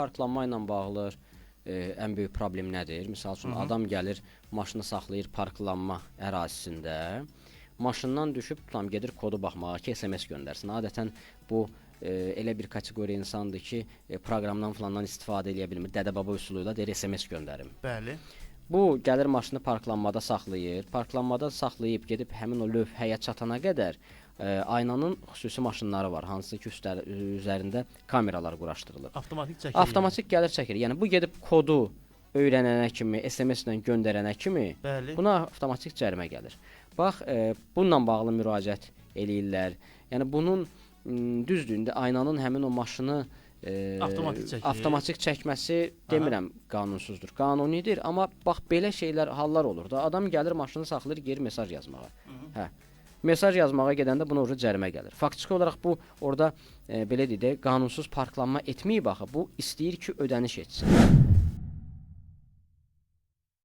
Parklanma ilə bağlı ən böyük problem nədir? Məsəl üçün adam gəlir, maşını saxlayır parklanma ərazisində. Maşından düşüb tutam gedir kodu baxmağa ki, SMS göndərsin. Adətən bu elə bir kateqoriya insandır ki, proqramdan filandan istifadə eləyə bilmir. Dədə-baba üsulu ilə deyir SMS göndərim. Bəli. Bu gəlir maşını parklanmada saxlayır. Parklanmada saxlayıb gedib həmin o lövhəyə çatana qədər aynanın xüsusi maşınları var, hansı ki üzərində kameralar quraşdırılıb. Avtomatik çəkir. Avtomatik gəlir çəkir. Yəni bu gedib kodu öyrənənə kimi, SMS-lə göndərənə kimi buna avtomatik cərimə gəlir. Bax, bununla bağlı müraciət eləyirlər. Yəni bunun düzdür, indi aynanın həmin o maşını Avtomatik çəkir. avtomatik çəkməsi demirəm qanunsuzdur. Qanunidir, amma bax belə şeylər, hallar olur da. Adam gəlir maşını saxlayır, gedir mesaj yazmağa. Hə. Mesaj yazmağa gedəndə buna orada cərimə gəlir. Faktiki olaraq bu orada belə deyək də qanunsuz parklanma etməyib axı. Bu istəyir ki, ödəniş etsin.